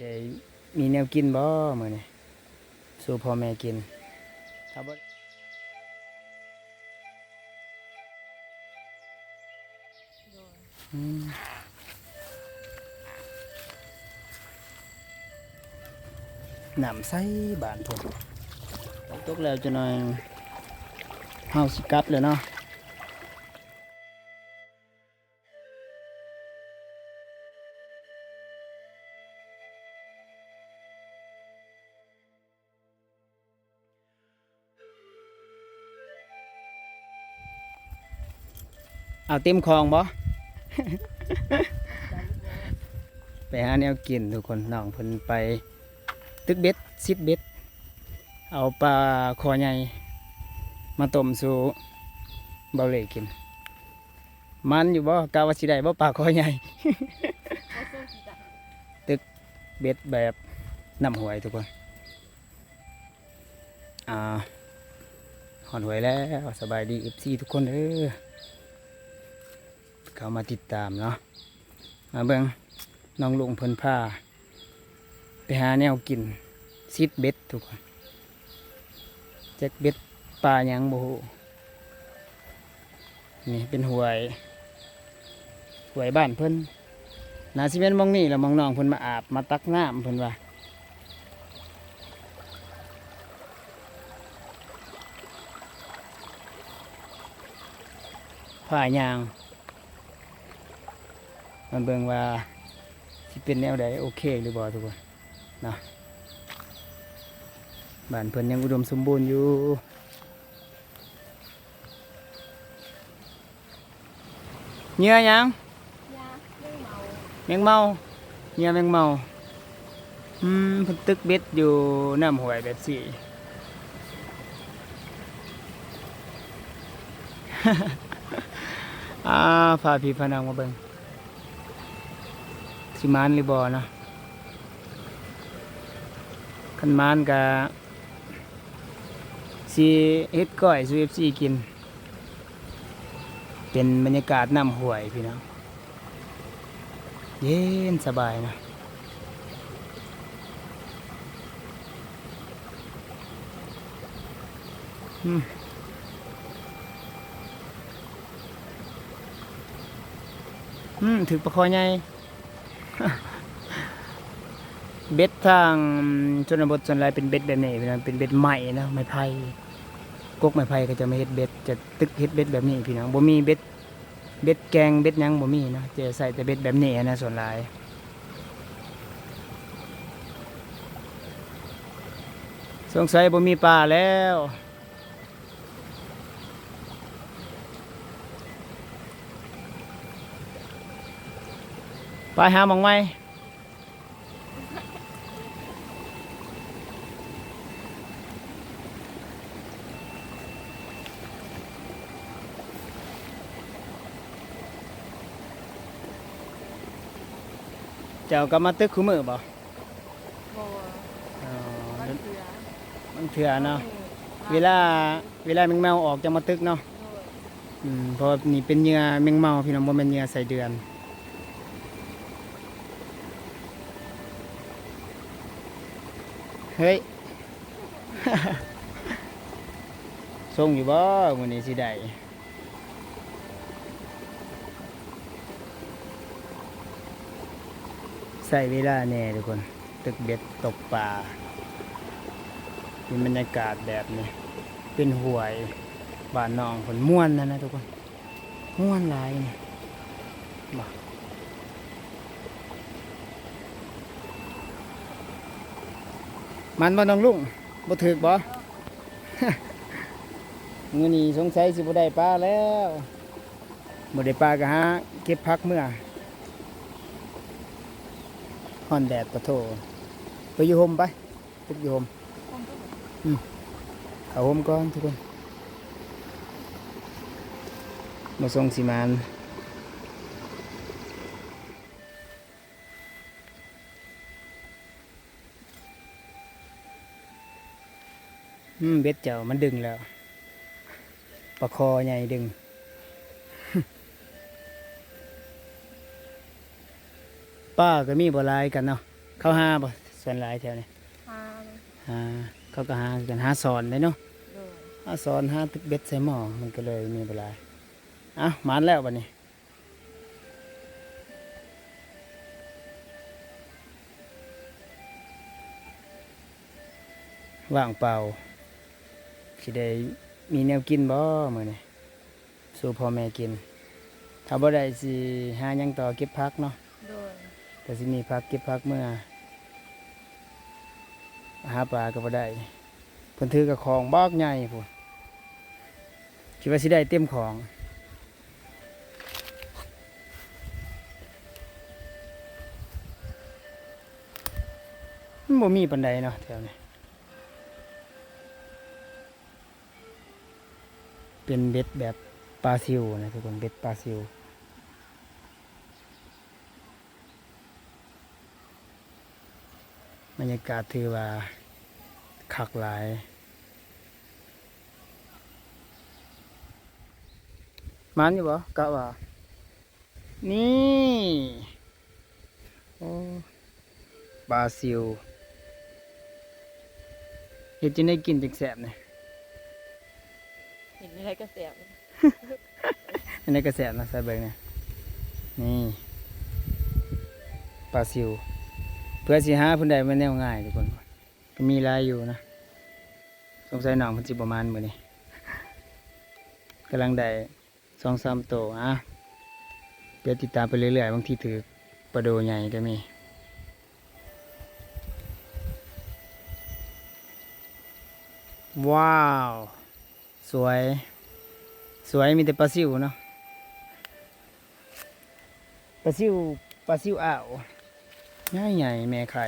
ໄດ້ມີແນວກິນບໍ່ມື້ນີ້ ສູ່ພໍ່ແມ່ກິນ? ຖ້າບໍ່ ອືມ ນ້ຳໃສບ້ານພຸ້ນ. ຝົນຕົກແລ້ວຈັກໜ່ອຍ ເຮົາຊິກັບແລ້ວເນາະ. ເອົາເຕັມຄອງບໍ່? ໄປຫາແນວກິນທຸກຄົນ. ນ້ອງເພິ່ນໄປຕຶກເບັດ ຊິດເບັດ ເອົາປາຄໍໃຫຍ່ມາຕົ້ມສູ່ເບົາເລ່ກິນ. ມັນຢູ່ບໍ່? ກະວ່າຊິໄດ້ບໍ່ປາຄໍໃຫຍ່? ຕຶກເບັດແບບນ້ຳຫ້ວຍທຸກຄົນ. ອ່າ ຮອດຫ້ວຍແລ້ວ. ສະບາຍດີ ເອັຟຊີ ທຸກຄົນເດີ ເຂົ້າມາຕິດຕາມເນາະ. ມາເບິ່ງ ນ້ອງລຸງເພິ່ນພາໄປຫາແນວກິນ ຊິດເບັດທຸກຄົນ. ຈັກເບັດປາຫຍັງບໍ່ຮູ້. ນີ້ເປັນຫ້ວຍ ຫ້ວຍບ້ານເພິ່ນ. ໜ້າຊິແມ່ນໝ່ອງນີ້ລະ ໝ່ອງນ້ອງເພິ່ນມາອາບ ມາຕັກນ້ຳເພິ່ນວ່າ. ພາຍ່າງ ມາເບິ່ງວ່າຊິເປັນແນວໃດ ໂອເຄຫຼືບໍ່ທຸກຄົນເນາະ. ບ້ານເພິ່ນຍັງອຸດົມສົມບູນຢູ່. ເຫຍື່ອຫຍັງ? ເຫຍື່ອແມງເມົາ. ແມງເມົາ ເຫຍື່ອແມງເມົາ. ອືມ ເພິ່ນຕຶກເບັດຢູ່ນ້ຳຫ້ວຍແບບຊີ້. ອ່າ ພາພີ່ພານ້ອງມາເບິ່ງ ຊິໝານຫຼືບໍ່ເນາະ. ຄັນໝານກະຊິເຮັດກ້ອຍສູ່ ເອັຟຊີ ກິນ. ເປັນບັນຍາກາດນ້ຳຫ້ວຍພີ່ນ້ອງ. ເຢັນສະບາຍນະ. ອືມ ອືມ ຖືກປາຄໍໃຫຍ່. ເບັດທາງຊົນນະບົດສ່ວນຫຼາຍເປັນເບັດແບບນີ້ ເປັນເບັດໄມ້ເນາະ ໄມ້ໄຜ່ ກົກໄມ້ໄຜ່ ເຂົາເຈົ້າມາເຮັດເບັດ ຈະຕຶກເຮັດເບັດແບບນີ້ພີ່ນ້ອງ. ບໍ່ມີເບັດ ເບັດແກ່ງ ເບັດຫຍັງບໍ່ມີເນາະ ຈະໃຊ້ແຕ່ເບັດແບບນີ້ນະສ່ວນຫຼາຍ. ສົງໄສບໍ່ມີປາແລ້ວ. ໄປຫາໝ່ອງໃໝ່. ເຈົ້າກໍມາຕຶກຄູ່ມື້ບໍ່? ບໍ່ ອໍ ບາງເທື່ອ ບາງເທື່ອເນາະ. ເອີ ເວລາ ເວລາແມງເມົາອອກຈັ່ງມາຕຶກເນາະ. ໂດຍ ອືມ ເພາະວ່ານີ້ເປັນເຫຍື່ອແມງເມົາພີ່ນ້ອງ ບໍ່ແມ່ນເຫຍື່ອໄສ້ເດືອນ. ເຮີ້ຍ ສົ່ງຢູ່ບໍ່ ມື້ນີ້ຊິໄດ້? ໃຊ້ເວລາແດ່ທຸກຄົນ ຕຶກເບັດ ຕົກປາ ເປັນບັນຍາກາດແບບນີ້ ເປັນຫ້ວຍ ບ້ານນ້ອງເພິ່ນ ມ່ວນຫັ້ນນະທຸກຄົນ ມ່ວນຫຼາຍນີ້. ບໍ່ ມັນບໍ່ນ້ອງລຸງ ບໍ່ຖືກບໍ່? ມື້ນີ້ສົງໄສຊິບໍ່ໄດ້ປາແລ້ວ. ບໍ່ໄດ້ປາກໍຫາເກັບຜັກເມືອ. ຮ້ອນແດດປະໂທ. ໄປຢູ່ຮົ່ມໄປ ຕຶກຢູ່ຮົ່ມ. ອືມ ເຂົ້າຮົ່ມກ່ອນທຸກຄົນ ບໍ່ສົ່ງຊິມານ. ອືມ ເບັດເຈົ້າມັນດຶງແລ້ວ ປາຄໍໃຫຍ່ດຶງ. ປາກໍມີບໍ່ຫຼາຍກັນເນາະ ເຂົາຫາບໍ່ ສ່ວນຫຼາຍແຖວນີ້? ຫາ ຫາ ເຂົາກໍຫາຄືກັນ ຫາສອນເດ້ເນາະ. ໂດຍ ຫາສອນ ຫາຕຶກເບັດໃສ່ໝໍ້ ມັນກໍເລີຍມີບໍ່ຫຼາຍ. ເອົ້າ ໝານແລ້ວບັດນີ້ ວ່າງເປົ່າ ຊິໄດ້ມີແນວກິນບໍ່ມື້ນີ້ ສູ່ພໍ່ແມ່ກິນ. ຖ້າບໍ່ໄດ້ຊິຫາຫຍັງຕໍ່ ເກັບຜັກເນາະ. ໂດຍ ກໍຊິມີຜັກ ເກັບຜັກເມືອ ຫາປາກໍບໍ່ໄດ້. ເພິ່ນຖືກະຂອງບັກໃຫຍ່ພຸ້ນ ຄິດວ່າຊິໄດ້ເຕັມຂອງ. ມັນບໍ່ມີປານໃດເນາະແຖວນີ້. ເປັນເບັດແບບປາຊິວນະທຸກຄົນ ເບັດປາຊິວ. ບັນຍາກາດຖືວ່າຄັກຫຼາຍ. ໝານຢູ່ບໍ່? ກະວ່າ ນີ້ ໂອ້ ປາຊິວ ເຮັດຈັ່ງໃດກິນຈັ່ງແຊບນີ້? ເຫັນໃດກໍແຊບ ອັນໃດກໍແຊບນະ ໃສ່ເບິ່ງນີ້ ນີ້ ປາຊິວ. ເພື່ອຊິຫາເພິ່ນໄດ້ ແມ່ນແນວງ່າຍທຸກຄົນ ກໍມີຫຼາຍຢູ່ນະ. ສົງໄສນ້ອງເພິ່ນຊິບໍ່ໝານມື້ນີ້ ກຳລັງໄດ້ ສອງສາມໂຕ. ອາ ດຽວຕິດຕາມໄປເລື້ອຍໆ ບາງທີຖືກປາໂດໃຫຍ່ກໍມີ. ວ້າວ ສວຍ ສວຍ ມີແຕ່ປາຊິວເນາະ ປາຊິວ ປາຊິວອ່າວ ໃຫຍ່ໆ ແມ່ໄຂ່.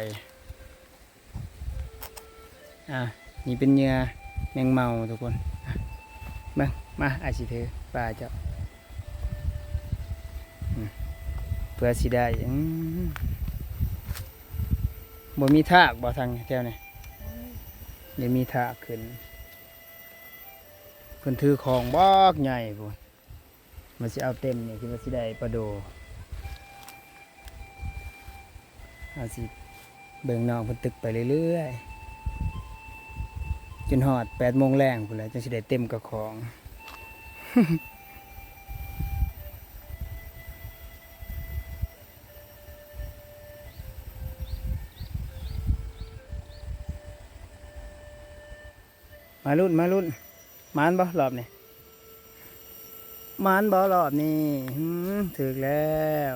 ອ່າ ນີ້ເປັນເຫຍື່ອແມງເມົາທຸກຄົນ ເບິ່ງ ມາ ອ້າຍຊິຖືປາເຈົ້າ ອືມ ເພື່ອຊິໄດ້ ອືມ ບໍ່ມີທາກບໍ່ທາງແຖວນີ້? ບໍ່ມີ ໄດ້ມີທາກຂຶ້ນ ເພິ່ນຖືຂອງບັກໃຫຍ່ພຸ້ນ. ວ່າຊິເອົາເຕັມນີ້ ຄິດວ່າຊິໄດ້ປາໂດ. ເຮົາຊິເບິ່ງນ້ອງເພິ່ນຕຶກໄປເລື້ອຍໆ ຈົນຮອດແປດໂມງແລງພຸ້ນແຫຼະ ຈັ່ງຊິໄດ້ເຕັມກະຂອງ. ມາລຸ້ນ ມາລຸ້ນ ໝານບໍ່ລອບນີ້? ໝານບໍ່ລອບນີ້? ຫືມ ຖືກແລ້ວ.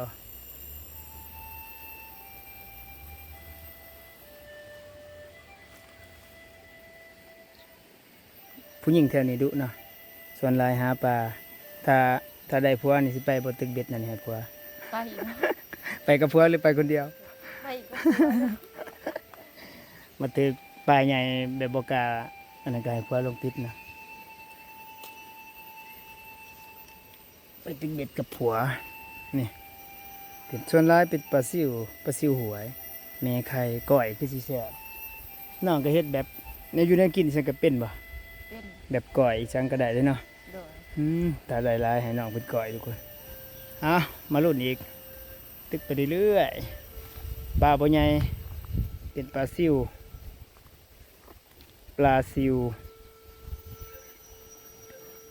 ຜູ້ຍິງແຖວນີ້ດຸເນາະ ສ່ວນຫຼາຍຫາປາ. ຖ້າ ຖ້າໄດ້ຜົວນີ້ ຊິໄປບໍ່ ຕຶກເບັດນັ້ນໃຫ້ຜົວ? ໄປ ໄປກັບຜົວ ຫຼື ໄປຄົນດຽວ? ໄປກັບຜົວ. ມາຖືກປາໃຫຍ່ແບບບໍ່ກ້າ ອັນນັ້ນກໍໃຫ້ຜົວລົງຕິດນະ. ໄປຕຶກເບັດກັບຜົວ ນີ້ ເປັນ ສ່ວນຫຼາຍເປັນປາຊິວ ປາຊິວຫວຍ ແມ່ໄຂ່ ກ້ອຍຄືຊິແຊບ. ນ້ອງກໍເຮັດແບບແນວຢູ່ແນວກິນ ຊັ້ນກໍເປັນບໍ່? ເປັນ ແບບກ້ອຍອີ່ຫຍັງກໍໄດ້ເດ້ເນາະ. ໂດຍ ອືມ ຖ້າໄດ້ຫຼາຍໃຫ້ນ້ອງເພິ່ນກ້ອຍທຸກຄົນ. ເອົາ ມາລຸ້ນອີກ ຕຶກໄປເລື້ອຍໆ ປາບໍ່ໃຫຍ່ ເປັນປາຊິວ ປາຊິວ.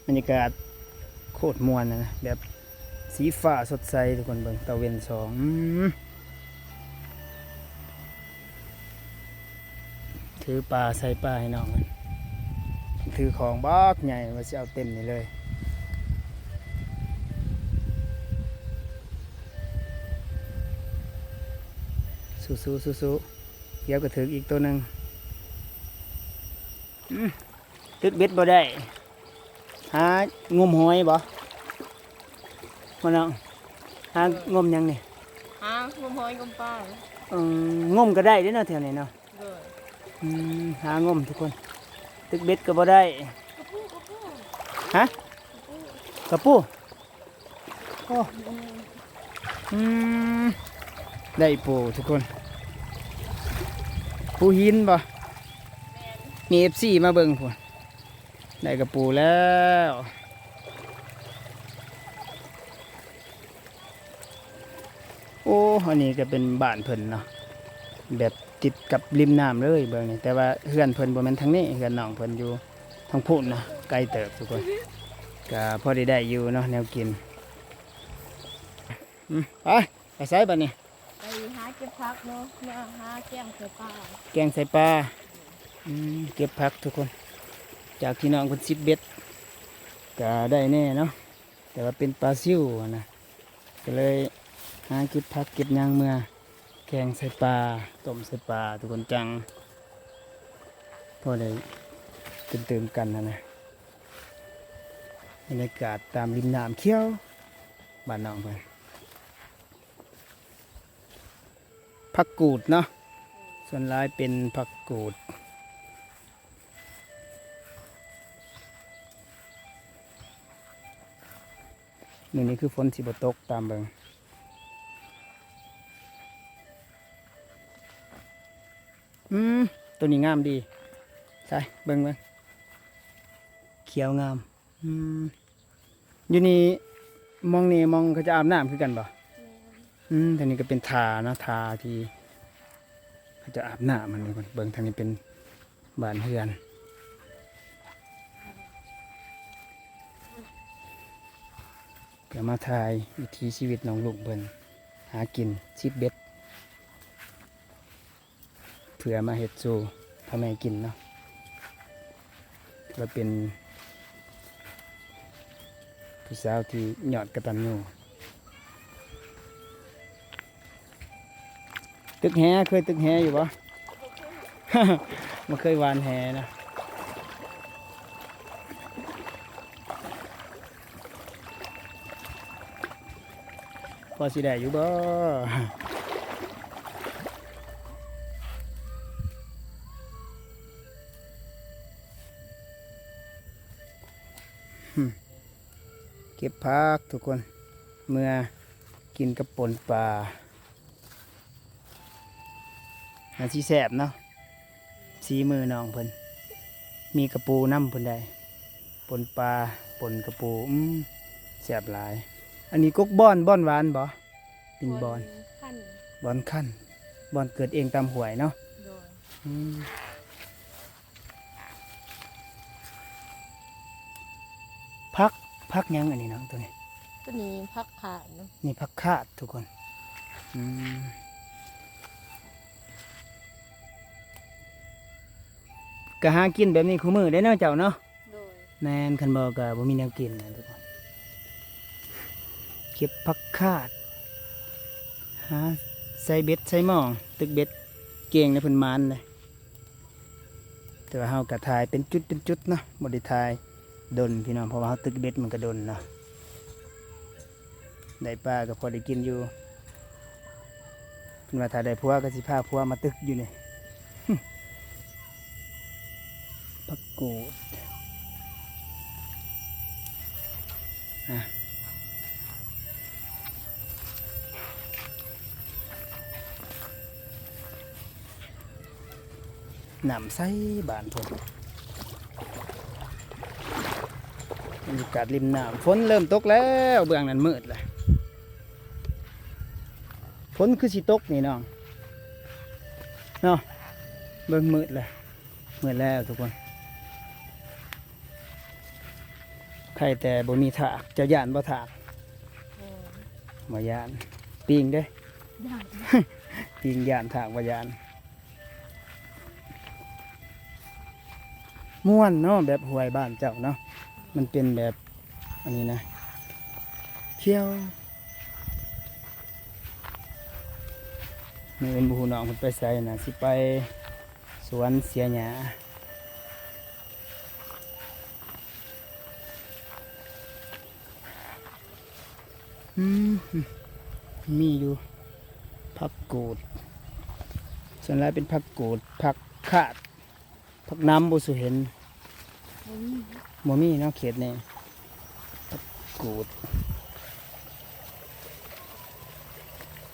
ບັນຍາກາດໂຄດມ່ວນນະ ແບບສີຟ້າສົດໃສ ທຸກຄົນເບິ່ງ ຕາເວັນສ່ອງ ອືມ ຖືປາໃສ່ປາໃຫ້ນ້ອງ ຖືຂອງບັກໃຫຍ່ ວ່າຊິເອົາເຕັມນີ້ເລີຍ. ສູ້ໆ ສູ້ໆ ດຽວກໍຖືກອີກໂຕໜຶ່ງ. ອືມ ຕຶກເບັດບໍ່ໄດ້ ຫາງົມຫອຍບໍ່ ມານ້ອງ? ຫາງົມຫຍັງນີ້? ຫາງົມຫອຍງົມປາ. ອືມ ງົມກໍໄດ້ເດ້ເນາະ ແຖວນີ້ເນາະ. ໂດຍ ອືມ ຫາງົມທຸກຄົນ ຕຶກເບັດກໍບໍ່ໄດ້. ກະປູ ກະປູ ຮະ? ກະປູ ກະປູ. ໂອ້ ອືມ ໄດ້ປູທຸກຄົນ ປູຫີນບໍ່? ແມ່ນ ມີເອັຟຊີມາເບິ່ງພຸ້ນ ໄດ້ກະປູແລ້ວ. ໂອ້ ອັນນີ້ກໍເປັນບ້ານເພິ່ນເນາະ ແບບຕິດກັບລິມນ້ຳເລີຍເບິ່ງນີ້. ແຕ່ວ່າເຮືອນເພິ່ນບໍ່ແມ່ນທາງນີ້, ເຮືອນນ້ອງເພິ່ນຢູ່ທາງພຸ້ນນະ, ໄກເຕີບທຸກຄົນ. ກໍພໍໄດ້ໄດ້ຢູ່ເນາະ ແນວກິນ. ອືມ ໄປ ໄປໃສບັດນີ້? ໄປຫາເກັບຜັກເນາະ ມາຫາແກງໃສ່ປາ. ແກງໃສ່ປາ. ອືມ ເກັບຜັກທຸກຄົນ. ຈາກທີ່ນ້ອງເພິ່ນຊິດເບັດ ກໍໄດ້ແດ່ເນາະ, ແຕ່ວ່າເປັນປາຊິວຫັ້ນນະ. ກໍເລີຍຫາເກັບຜັກເກັບຫຍັງເມືອແກງໃສ່ປາ, ຕົ້ມໃສ່ປາ ທຸກຄົນ, ຈັ່ງພໍໄດ້ຕື່ມໆກັນຫັ້ນນະ. ບັນຍາກາດຕາມລິມນ້ຳຂຽວບ້ານນ້ອງເພິ່ນ. ຜັກກູດເນາະ, ສ່ວນຫຼາຍເປັນຜັກກູດ. ມື້ນີ້ຄືຝົນຊິບໍ່ຕົກຕາມເບິ່ງ. ອືມ ໂຕນີ້ງາມດີ. ໃສ ເບິ່ງ ເບິ່ງ ຂຽວງາມ. ອືມ ຢູ່ນີ້ ໝ່ອງນີ້ ໝ່ອງເຂົາເຈົ້າອາບນ້ຳຄືກັນບໍ່? ແມ່ນ. ອືມ ທາງນີ້ກໍເປັນທ່າເນາະ, ທ່າທີ່ເຂົາເຈົ້າອາບນ້ຳ. ມັນ ເບິ່ງ ທາງນີ້ເປັນ ບ້ານເຮືອນ. ກໍມາຖ່າຍວິຖີຊີວິດນ້ອງລຸງເພິ່ນຫາກິນ ຊິດເບັດ ເພື່ອມາເຮັດສູ່ພໍ່ແມ່ກິນເນາະ. ແລະເປັນຜູ້ສາວທີ່ຍອດກະຕັນຍູ. ຕຶກແຫ ເຄີຍຕຶກແຫຢູ່ບໍ່? ບໍ່ເຄີຍຫວ່ານແຫນະ. ພໍຊິໄດ້ຢູ່ບໍ່? ເກັບຜັກທຸກຄົນ ເມືອກິນກັບປົ່ນປາ. ໜ້າຊິແຊບເນາະ ສີມືນ້ອງເພິ່ນ. ມີກະປູນຳພຸ້ນໃດ໋ ປົ່ນປາ ປົ່ນກະປູ. ອືມ ແຊບຫຼາຍ. ອັນນີ້ກົກບອນ ບອນຫວານບໍ່? ເປັນບອນ ບອນຄັ້ນ ບອນຄັ້ນ ບອນເກີດເອງຕາມຫ້ວຍເນາະ. ໂດຍ. ອືມ ຜັກ ຜັກຫຍັງອັນນີ້ນ້ອງ ໂຕນີ້? ໂຕນີ້ຜັກຄາດເນາະ. ນີ້ຜັກຄາດທຸກຄົນ. ອືມ ກະຫາກິນແບບນີ້ຄູ່ມື້ເດ້ເນາະເຈົ້າເນາະ. ໂດຍ. ແມ່ນ, ຄັນບໍ່ກໍບໍ່ມີແນວກິນນະທຸກຄົນ. ເກັບຜັກຄາດ ຫາໃສ່ເບັດໃສ່ໝ່ອງ ຕຶກເບັດເກັ່ງໃນເພິ່ນໝານເດ້. ແຕ່ວ່າເຮົາກໍຖ່າຍເປັນຈຸດເປັນຈຸດເນາະ, ບໍ່ໄດ້ຖ່າຍດົນພີ່ນ້ອງ, ເພາະວ່າເຮົາຕຶກເບັດມັນກໍດົນເນາະ. ໄດ້ປາກໍພໍໄດ້ກິນຢູ່. ເພິ່ນວ່າຖ້າໄດ້ຜົວກໍຊິພາຜົວມາຕຶກຢູ່ນີ້. ຜັກກູດ ອະ. ນ້ຳໃສບ້ານເພິ່ນ. ບັນຍາກາດລິມນ້ຳ. ຝົນເລີ່ມຕົກແລ້ວ, ເບື້ອງນັ້ນມືດແລ້ວ. ຝົນຄືຊິຕົກນີ້ນ້ອງ ເນາະ. ເບິ່ງ ມືດແລ້ວ, ມືດແລ້ວທຸກຄົນ. ໄຄແຕ່ບໍ່ມີທາກ. ເຈົ້າຢ້ານບໍ່ທາກ? ບໍ່. ບໍ່ຢ້ານ. ປີງເດ້? ຢ້ານ. ປີງຢ້ານ, ທາກບໍ່ຢ້ານ. ມ່ວນເນາະ, ແບບຫ້ວຍບ້ານເຈົ້າເນາະ, ມັນເປັນແບບອັນນີ້ນະ, ຂຽວ. ມື້ອື່ນບໍ່ຮູ້ນ້ອງເພິ່ນໄປໃສນະ, ຊິໄປສວນເສຍຫຍ້າ. ອືມ ມີຢູ່ຜັກກູດ, ສ່ວນຫຼາຍເປັນຜັກກູດ, ຜັກຄາດ, ຜັກນ້ຳ ບໍ່ສູ່ເຫັນ. ບໍ່ມີ ບໍ່ມີເນາະເຂດນີ້. ຜັກກູດ.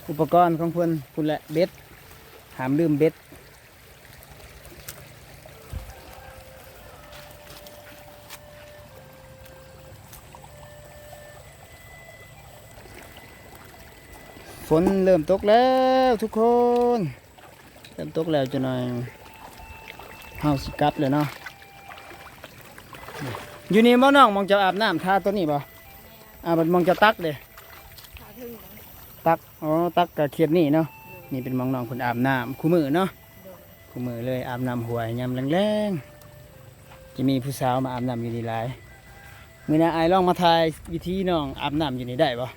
ອຸປະກອນຂອງເພິ່ນພຸ້ນແຫຼະ, ເບັດ, ຫ້າມລືມເບັດ. ຝົນເລີ່ມຕົກແລ້ວທຸກຄົນ. ຝົນຕົກແລ້ວຈັກໜ່ອຍ ເຮົາຊິກັບແລ້ວເນາະ. ຢູ່ນີ້ບໍ່ນ້ອງ ໝ່ອງເຈົ້າອາບນ້ຳ ທ່າໂຕນີ້ບໍ່? ອ່າ ບັດໝ່ອງເຈົ້າຕັກເດ້? ຕັກ ອໍ ຕັກກະເຂດນີ້ເນາະ. ນີ້ເປັນໝ່ອງນ້ອງເພິ່ນອາບນ້ຳຄູ່ມື້ເນາະ. ຄູ່ມື້ເລີຍອາບນ້ຳຫ້ວຍຍາມແລງໆ ຈະມີຜູ້ສາວມາອາບນ້ຳຢູ່ນີ້ຫຼາຍ. ມື້ໜ້າອ້າຍລອງມາຖ່າຍວິທີນ້ອງອາບນ້ຳຢູ່ນີ້ໄດ້ບໍ່? ໂ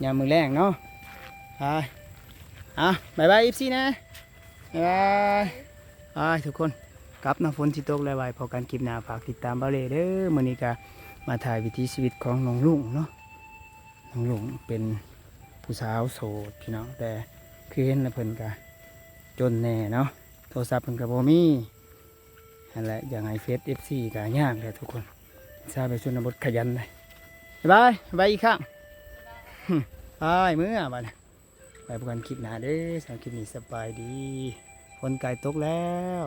ດຍ ຍາມມື້ແລງເນາະ. ໄປ ອ່ະ ບາຍບາຍ ເອັຟຊີ ແດ່ ບາຍບາຍ. ໄປທຸກຄົນ ກັບເນາະ ຝົນຊິຕົກແລ້ວ. ໄວ້ພໍ້ກັນຄລິບໜ້າ ຝາກຕິດຕາມບ່າວເລ່ເດີ. ມື້ນີ້ກະມາຖ່າຍວິຖີຊີວິດຂອງນ້ອງລຸງເນາະ. ນ້ອງລຸງເປັນຜູ້ສາວໂສດພີ່ນ້ອງ ແຕ່ຄືເຫັນແລ້ວເພິ່ນກະຈົນແດ່ເນາະ ໂທລະສັບເພິ່ນກະບໍ່ມີ. ຫັ້ນແຫຼະ ຢາກໃຫ້ເຟສ ເອັຟຊີ ກະຍາກແຫຼະທຸກຄົນ. ຊາວໄປຊົນນະບົດຂະຫຍັນເດ້. ບາຍບາຍ ບາຍບາຍອີກຄັ້ງ. ຫຶ ບາຍ ເມືອບາດນີ້. ໄວ້ພົບກັນຄລິບໜ້າເດີ. ສຳລັບຄລິບນີ້ສະບາຍດີ. ຝົນໃກ້ຕົກແລ້ວ.